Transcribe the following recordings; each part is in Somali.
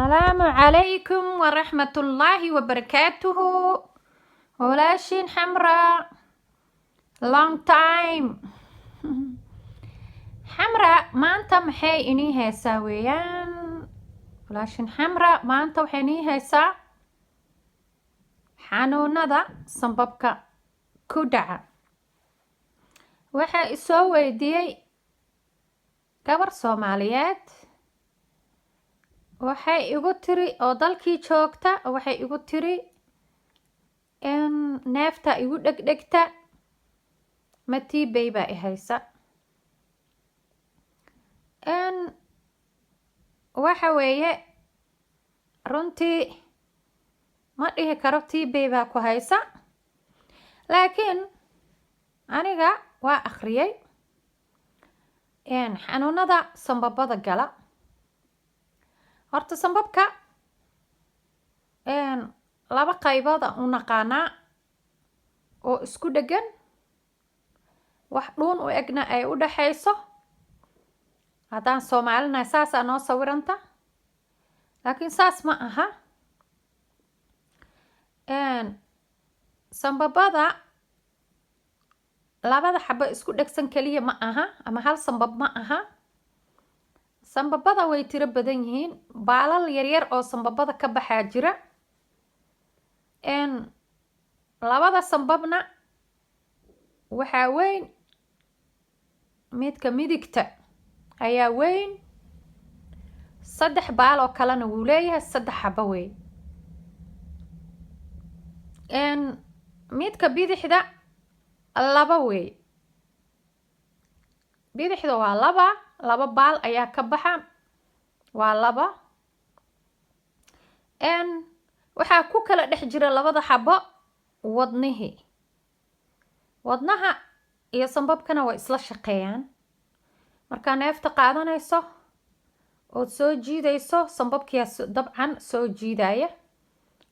Salaamu calaykum waraxmatullaahi wabarakaatuhu. Walaashiin Xamra, long time. Xamra maanta maxay inii haysaa weeyaan? Walaashiin Xamra maanta waxay inii haysaa xanuunada sambabka ku dhaca. Waxaa isoo weydiiyey gabar Soomaaliyeed. Waxay igu tiri, oo dalkii joogta, waxay igu tiri in neefta igu dhegdhegta, ma TB baa i haysa? N waxa weeye, runtii ma dhihi karo TB baa ku haysa, laakiin aniga waa akhriyay xanuunada sambabada gala. Horta sambabka laba qaybood aan u naqaanaa oo isku dhegan, wax dhuun u egna ay u dhaxayso. Haddaan Soomaalinahay, saasaa noo sawiranta, laakiin saas ma aha. Sambabada labada xabo isku dhegsan keliya ma aha, ama hal sambab ma aha. Sambabada way tiro badan yihiin, baalal yaryar oo sambabada ka baxaa jira. Labada sambabna waxaa weyn midka midigta ayaa weyn, saddex baal oo kalena wuu leeyahay, saddex xabo wey. Midka bidixda laba wey. Bidixda waa laba, laba baal ayaa ka baxa, waa laba. Waxaa ku kala dhex jira labada xabo wadnihii. Wadnaha iyo sambabkana way isla shaqeeyaan. Markaa neefta qaadanayso ood soo jiidayso, sambabkiyaa dabcan soo jiidaya.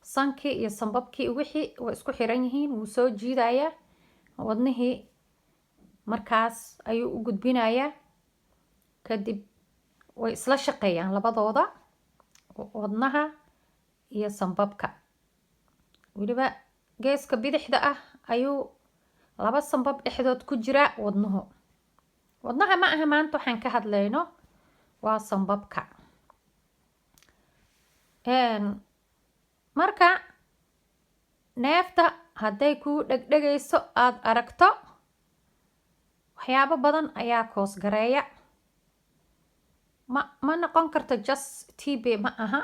Sankii iyo sambabkii wixii way isku xiran yihiin. Wuu soo jiidayaa wadnihii, markaas ayuu u gudbinayaa. Kadib way isla shaqeeyaan labadooda, wadnaha iyo sambabka. Weliba geeska bidixda ah ayuu laba sambab dhexdood ku jira wadnuhu. Wadnaha ma aha maanta waxaan ka hadlayno, waa sambabka. Marka neefta hadday kuu dhegdhegayso, aada aragto, waxyaabo badan ayaa koosgareeya. Ma noqon karto just TB, ma aha.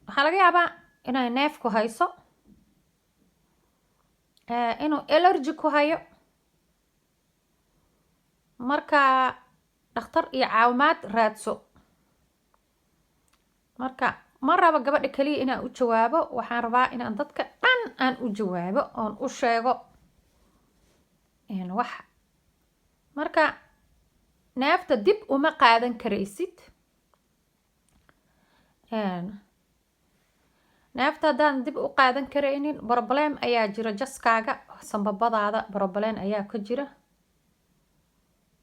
Waxaa laga yaabaa inay neef ku hayso, inuu allergy ku hayo. Marka dhakhtar iyo caawimaad raadso. Marka ma rabo gabadha keliya inaan u jawaabo, waxaan rabaa inaan dadka dhan aan u jawaabo oon u sheego wax. Marka neefta dib uma qaadan karaysid. Neefta haddaan dib u qaadan karaynin, problem ayaa jira. Jaskaaga sambabadaada problem ayaa ka jira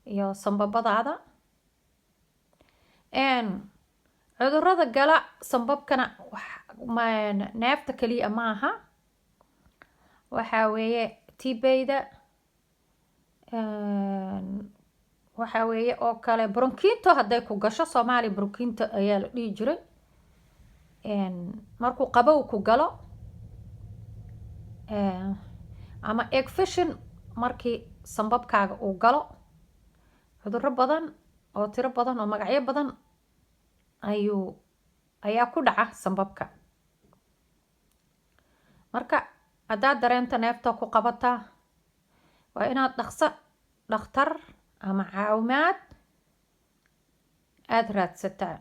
iyo sambabadaada. Cudurada gala sambabkana neefta kaliya maaha. Waxaa weeye TB-da, waxaa weeye oo kale bronchito hadday ku gasho. Soomaaliya bronchito ayaa la dhihi jiray. Markuu qabow ku galo ama infection markii sambabkaaga uu galo, cuduro badan oo tiro badan oo magacyo badan ayaa ku dhaca sambabka. Marka haddaad dareento neefta ku qabataa, waa inaad dhaqso dhakhtar ama caawimaad aada raadsataa.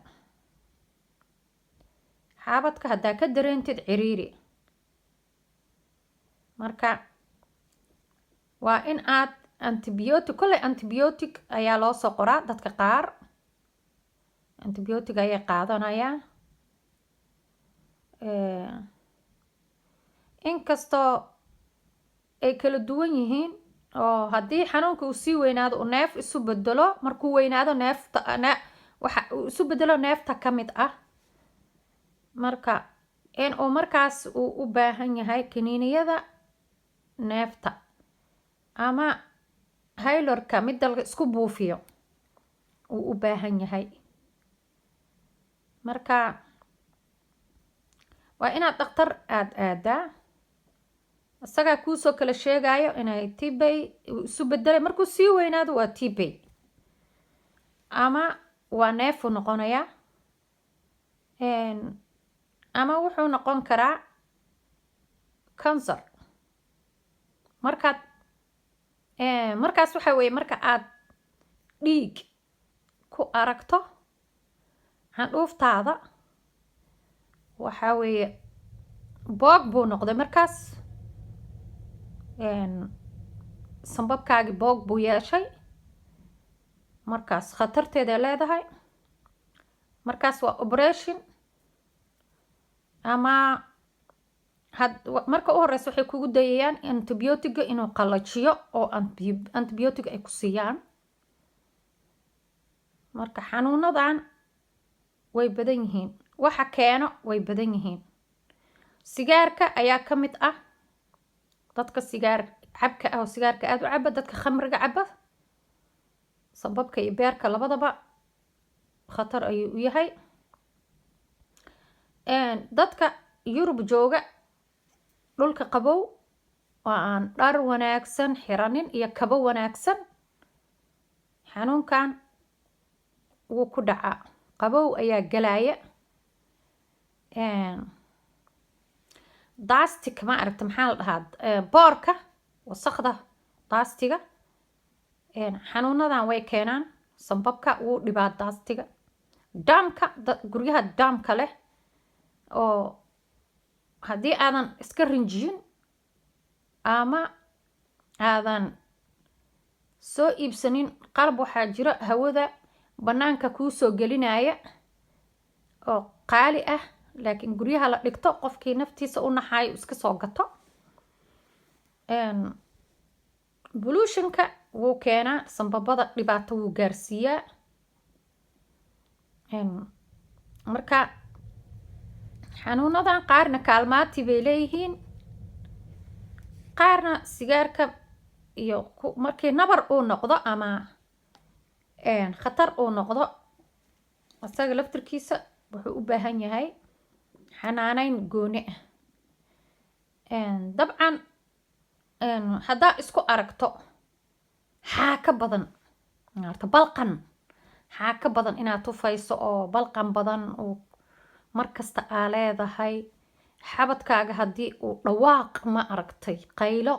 Xaabadka haddaa ka dareentid ciriiri, marka waa in aad antibiotic. Kolley antibiotic ayaa loo soo qoraa dadka qaar, antibiotic ayay qaadanayaan. Inkastoo ay kala duwan yihiin, oo haddii xanuunka uu sii weynaado, uu neef isu bedelo, markuu weynaado neefta Waxa uu isu bedelo neefta ka mid ah. Marka in uu markaas uu u baahan yahay kaniiniyada neefta ama inhaler-ka, midda la isku buufiyo, uu u baahan yahay. Marka waa inaad dhakhtar aada aadaa, isagaa kuusoo kala sheegayo inay TB isu bedelay. Markuu sii weynaado waa TB ama waa neefu noqonayaa ama wuxuu noqon karaa cancer. Markaad markaas waxa weeye, marka aad dhiig ku aragto candhuuftaada, waxa weeye boog buu noqday. Markaas sambabkaagi boog buu yeeshay. Markaas khatarteeday leedahay. Markaas waa operation ama had marka u horeysa waxay kugu dayayaan antibiotic-ga inuu qalajiyo oo antibiotic ay ku siiyaan. Marka xanuunadan way badan yihiin, waxa keeno way badan yihiin. Sigaarka ayaa ka mid ah, dadka sigaar cabka ah oo sigaarka aada u caba, dadka khamriga caba, sambabka iyo beerka labadaba khatar ayuu u yahay. Dadka Yurub jooga, dhulka qabow oo aan dhar wanaagsan xiranin iyo kabo wanaagsan, xanuunkan wuu ku dhacaa. Qabow ayaa galaya. Dust-ig, ma aragta, maxaa la dhahaa, boorka, wasaqda, dust-iga, xanuunadan way keenaan. Sambabka wuu dhibaa dust-iga, damp-ka, guryaha damp-ka leh oo haddii aadan iska rinjiyin ama aadan soo iibsanin qalab, waxaa jiro hawada banaanka kuu soo gelinaya oo qaali ah, laakiin guryaha la dhigto, qofkii naftiisa u naxaayo iska soo gato. Pollution-ka wuu keenaa sambabada, dhibaato wuu gaarsiiyaa. Marka xanuunadan qaarna kaalmaati bay leeyihiin, qaarna sigaarka iyo markii nabar uu noqdo ama khatar uu noqdo, isaga laftirkiisa wuxuu u baahan yahay xanaaneyn gooni ah. Dabcan haddaa isku aragto xaaka badan maarta, balqan, xaaka badan inaad tufayso oo balqan badan uu markasta aa leedahay, xabadkaaga haddii uu dhawaaq, ma aragtay, qaylo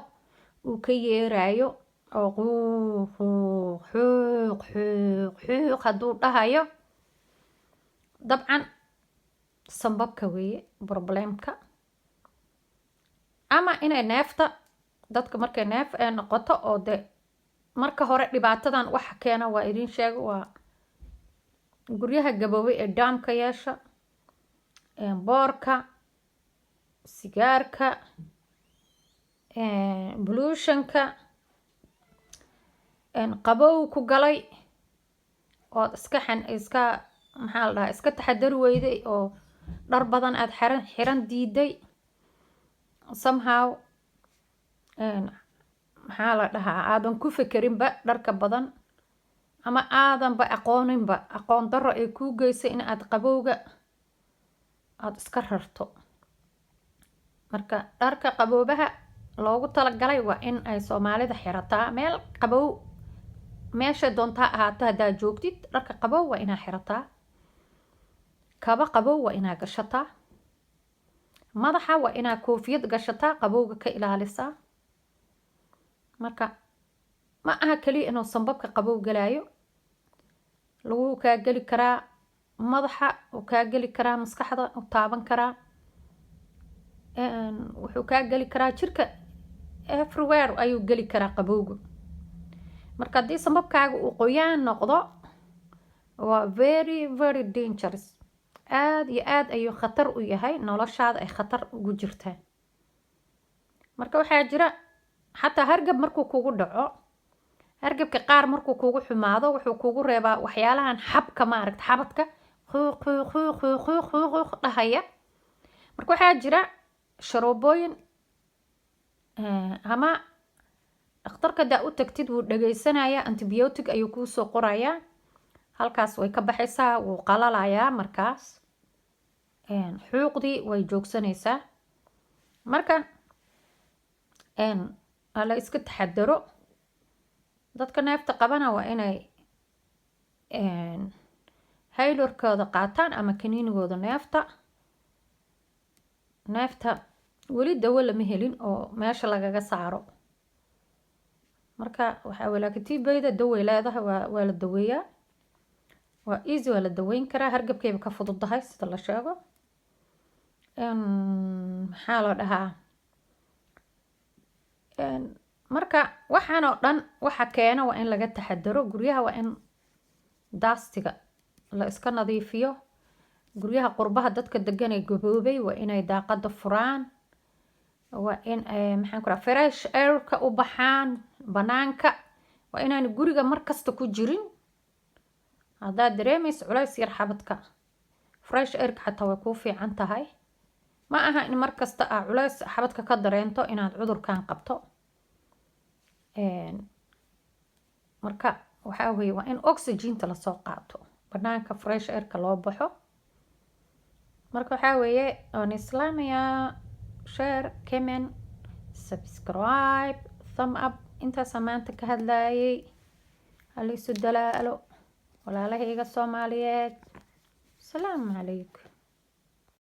uu ka yeerayo oo quuq quuq, xuuq xuuq xuuq hadduu dhahayo, dabcan sambabka weeye problem-ka ama inay neefta. Dadka markay neef ay noqoto oo de marka hore dhibaatadan waxa keena waa idin sheego, waa guryaha gaboobay ee damp-ka yeesha, boorka, sigaarka, pollution-ka, qabow ku galay ood iska xan iska, maxaa la dhahaa, iska taxadari weyday oo dhar badan aada xiran xiran diiday somehow, maxaa la dhahaa, aadan ku fekerinba dharka badan ama aadanba aqooninba, aqoon darro ay kuu geysay in aad qabowga aada iska rarto. Marka dharka qaboobaha loogu talagalay waa in ay Soomaalida xirataa. Meel qabow meesha doontaa ahaato haddaad joogtid, dharka qabow waa inaa xirataa, kaba qabow waa inaa gashataa, madaxa waa inaa koofiyad gashataa, qabowga ka ilaalisaa. Marka ma aha keliya inuu sambabka qabow galaayo, lagu kaa geli karaa madaxa, uu kaa geli karaa maskaxda, u taaban karaa, wuxuu kaa geli karaa jirka, everywhere ayuu geli karaa qabowga. Marka haddii sambabkaaga uu qoyaan noqdo, waa very very dangerous, aada iyo aada ayuu khatar u yahay, noloshaada ay khatar ugu jirtaa. Marka waxaa jira xataa hargab markuu kugu dhaco. Hargebka qaar markuu kugu xumaado, wuxuu kugu reebaa waxyaalahan xabka, maaragta, xabadka quuq quuq quuq quuq quuq quuq quuq dhahaya. Marka waxaa jira sharoobooyin ama dhakhtarka daa u tagtid, wuu dhageysanayaa, antibiotic ayuu kuusoo qorayaa. Halkaas way ka baxaysaa, wuu qalalayaa, markaas xuuqdii way joogsanaysaa. Marka hala iska taxadaro. Dadka neefta qabana waa inay inhaler-kooda qaataan ama kaniinigooda neefta. Neefta weli dawo lama helin oo meesha lagaga saaro. Marka waxaa walaakin TB-da daway leedahay, waa la daweeyaa, waa easy, waa la daweyn karaa. Hargabkayba ka fududahay sida la sheego. Maxaa la dhahaa? Marka waxaan oo dhan waxa keena waa in laga taxadaro. Guryaha waa in dust-iga la iska nadiifiyo. Guryaha qurbaha dadka degan ee gaboobay waa inay daaqada furaan, waa in, maxaan ku raha, fresh air-ka u baxaan banaanka. Waa inaan guriga mar kasta ku jirin. Haddaad dareemayso culays yar xabadka, fresh air-ka xataa way kuu fiican tahay. Ma aha in mar kasta aa culays xabadka ka dareento inaad cudurkan qabto. Marka waxaa weye waa in oxygen-ta lasoo qaato, banaanka fresh air-ka loo baxo. Marka waxaa weeye waan islaamayaa. Share, comment, subscribe, thumb up. Intaasaa maanta ka hadlayay. Halaysu dalaalo, walaalahayga Soomaaliyeed. Asalaamu calaykum.